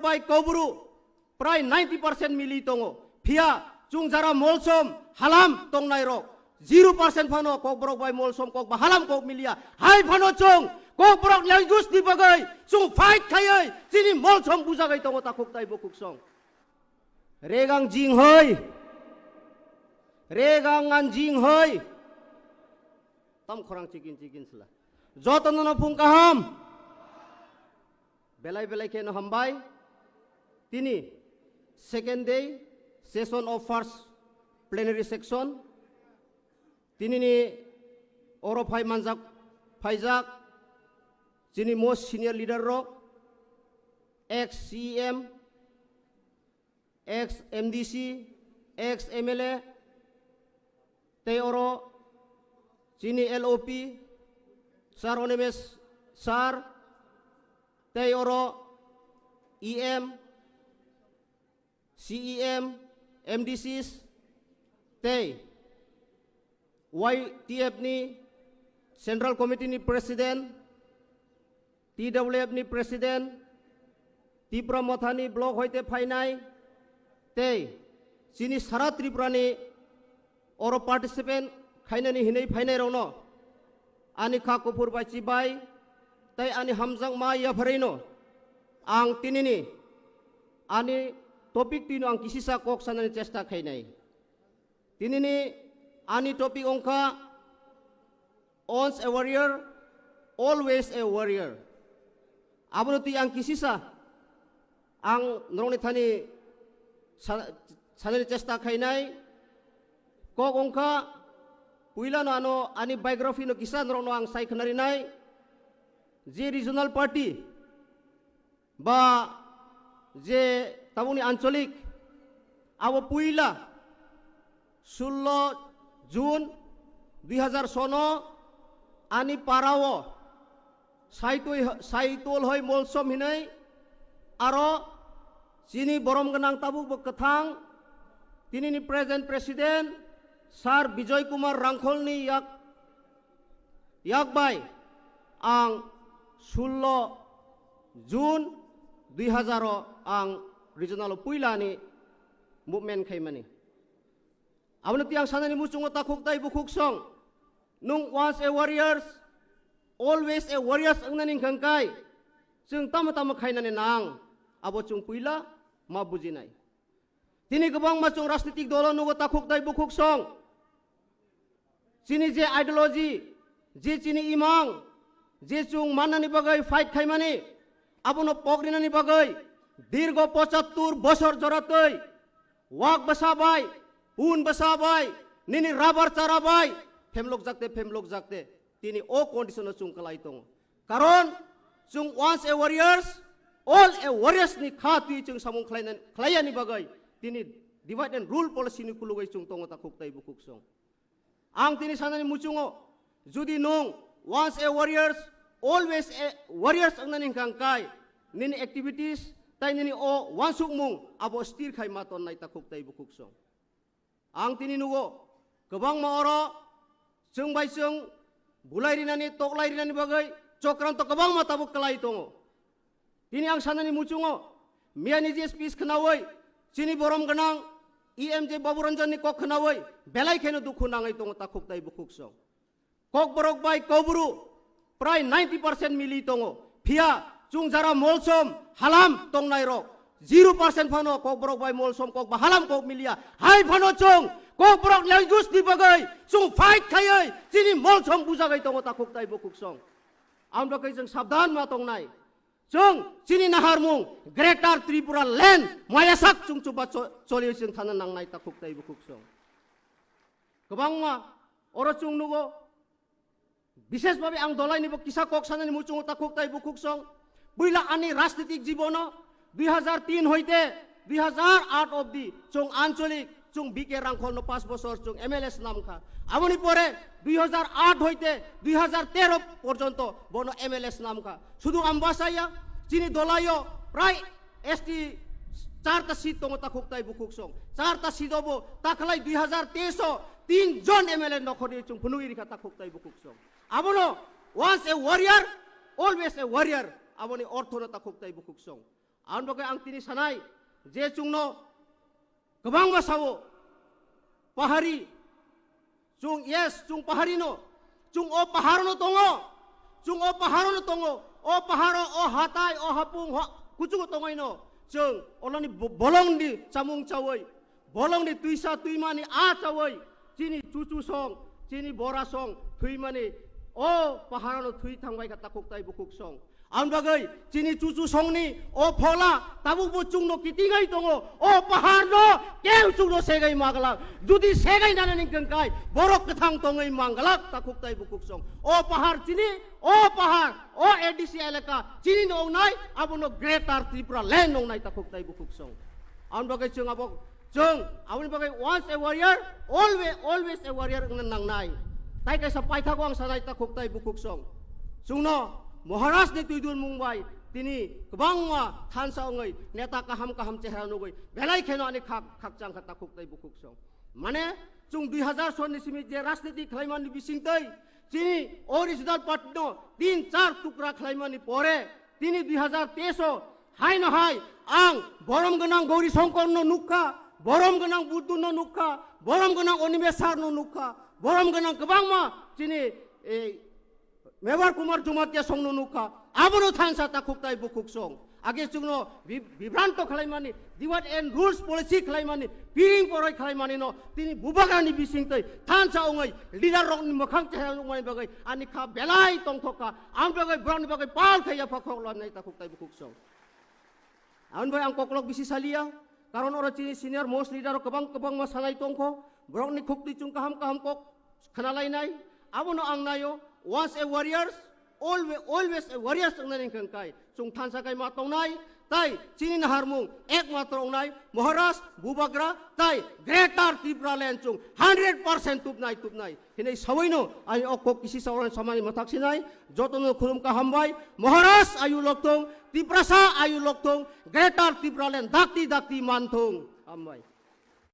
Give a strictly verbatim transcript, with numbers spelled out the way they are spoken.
bai Kaubru prai ninety percent mili tongo. Phiya chung jara molsom halam tongnai rok zero percent phano Kokborok bai molsom kok ba halam kok mili ya. Hai phano chung Kokborok language ni bagwi chung fight khaiwi chini molsom bujagwi tongo takhuk tai bukhuk song. Regang jing hoi. Regang ngan jing hoi. Tam khorang chikin chikin sla. Joto no no phung kaham. Belai belai khe no hambai. Tini second day session of first plenary session. Tini ni oro phai manjak phaijak chini most senior leader rok, ex C E M, ex M D C, ex M L A, tei oro chini L O P, Sir Animesh Sir, tei oro E M, C E M, M D Cs, tei Y T F ni Central Committee ni President, T W F ni President, Tipra Motha ni block hoite phainai, tei chini sara Tripura ni oro participant khainani hinwi phainai rokno ani kha kuphur bai chibai tei ani hamjakma yapharino ang tinini ani topic twino ang kisisa kok sanani chesta khainai. Tinini ani topic ongkha, Once a warrior, always a warrior. Abono twi ang kisisa ang norokni thani sa-, sanani chesta khainai. Kok ongkha, puila no ano ani biography no kisa norokno ang sai khnarinai. Je regional party ba je tabukni anchalik, abo puila sullo June dui hazar sono ani para o Saitui, Saitol hoi Molsom hinwi, aro chini borom gwnang tabuk bo kwthang, tinini present president, Sir Bijoy Kumar Rangkholni yak, yak bai ang sullo June dui hazar o ang regional o puila ni movement khaimani. Abono twi ang sanani muchungo takhuk tai bukhuk song, nung once a warriors, always a warriors wngnani hwnkha kai, chwng tamo tamo khainani nang, abo chwng puila ma bujinai. Tini kwbangma chwng rajnitik dolo nugo takhuk tai bukhuk song. Chini je ideology, je chini imang, je chwng mannani bagwi fight khaimani, abono pokrinani bagwi dirgo pochattor bosor joratwi wak bwsa bai, pun bwsa bai, nini rubber chara bai, phemlokjakte, phemlokjakte, tini o condition o chwng kwlai tongo. Karon chwng once a warriors, all a warriors ni kha twi chwng samung khlainani, khlaiyani bagwi tini divide and rule policy ni khulugwi chwng tongo takhuk tai bukhuk song. Ang tini sanani muchungo, judi nung once a warriors, always a warriors wngnani hwnkha kai, nini activities tai nini o uansukmung abo stir khai ma tonnai takhuk tai bukhuk song. Ang tini nugo, kwbangma oro chwng bai chwng bulai rinani, toklai rinani bagwi chokranto kwbangma tabuk kwlai tongo. Tini ang sanani muchungo, miyani je speech khnaui, chini borom gwnang E M J Babu Ranjan ni kok khnaui belai kheno dukhu nangwi tongo takhuk tai bukhuk song. Kokborok bai Kaubru prai ninety percent mili tongo. Phiya chung jara Molsom halam tongnai rok zero percent phano Kokborok bai Molsom kok ba halam kok mili ya. Hai phano chung Kokborok language ni bagwi chung fight khaiwi chini Molsom bujagwi tongo takhuk tai bukhuk song. Ang bagwi chwng sabdan ma tongnai. Chwng chini naharmung Greater Tripura Land mayasak chwng chuba cho-, choliwi chwng thana nangnai takhuk tai bukhuk song. Kwbangma oro chwng nugo, bishesh bhabe ang dolai ni bo kisa kok sanani muchungo takhuk tai bukhuk song. Puila ani rajnitik jibono dui hazar tin hoite dui hazar aat obdi chwng ancholik, chwng B K Rangkhol no panch bosor chwng M L A snam kha. Aboni pore dui hazar aat hoite dui hazar tero porjonto bono M L A snam kha. Sudu Ambasa ya, chini dolaio prai S T charta seat tongo takhuk tai bukhuk song. Charta seat obo takhlai dui hazar teis o tin jon M L A nokhorni chwng phunugwi rikha takhuk tai bukhuk song. Abono once a warrior, always a warrior. Aboni ortho no takhuk tai bukhuk song. Ang bagwi ang tini sanai, je chwngno kwbangma sao, pahari, chung, yes, chung pahari no, chung o pahar no tongo, chung o pahar no tongo, o pahar o, o hatai, o hapung, o kuchugo tongwi no, chung olani bo-, bolong ni chamung chawi, bolong ni twisa twimani a chawi, chini chuchu song, chini bora song thwimani, o pahar no thwi thangbai kha takhuk tai bukhuk song. Ang bagwi chini chuchu song ni o phola tabuk bo chwngno kitingwi tongo, o pahar no keu chwngno segwi manglak. Judi segwi nani ni kengkai, borok kwthang tongwi manglak takhuk tai bukhuk song. O pahar chini, o pahar, o A D C elaka chini no ongnai, abono Greater Tripura Land ongnai takhuk tai bukhuk song. Ang bagwi chwng abo, chwng aboni bagwi once a warrior, always, always a warrior wngna nangnai. Tai kaisa paithago ang sanai takhuk tai bukhuk song. Chwngno Maharaj ni tuidul mung bai tini kwbangma thansa wngwi neta kaham kaham chehra nugwi belai kheno ani khak, khakchang kha takhuk tai bukhuk song. Mane, chwng dui hazar sor ni simi je rajniti khlaimani bisingtwi, chini o regional party no tin char tukra khlaimani pore, tini dui hazar teis o haino hai ang borom gwnang Gauri Shankar no nukkha, borom gwnang Buddu no nukkha, borom gwnang Animesh sir no nukkha, borom gwnang kwbangma chini, eh, Mevar Kumar Jamatia song no nukkha, abono thansa takhuk tai bukhuk song. Age chwngno bi-, bibranto khlaimani, divide and rules policy khlaimani, piring poroi khlaimani no tini bubagra ni bisingtwi thansa wngwi leader rok ni mwkhang chehra nukmani bagwi ani kha belai tongthok kha, ang bagwi borok ni bagwi pal khai yapha khok lanai takhuk tai bukhuk song. Ang bai ang koklok bisi saliya, karon oro chini senior most leader rok kwbang kwbangma sanai tongkho, borok ni khuktwi chwng kaham kaham kok khnalainai, abono ang naio, once a warriors, always, always a warriors wngnani hwnkhe kai, chwng thansa kai ma tongnai, tai chini naharmung ekmatro wngnai, Maharaj, Bubagra, tai Greater Tipraland chwng hundred percent tubnai, tubnai. Hinwi sawi no, ani o kok kisi sa oro samani mwthak sinai, joto no khulum ka hambai, Maharaj ayu lokthung, Tiprasa ayu lokthung, Greater Tipraland dakti dakti manthung. Hambai.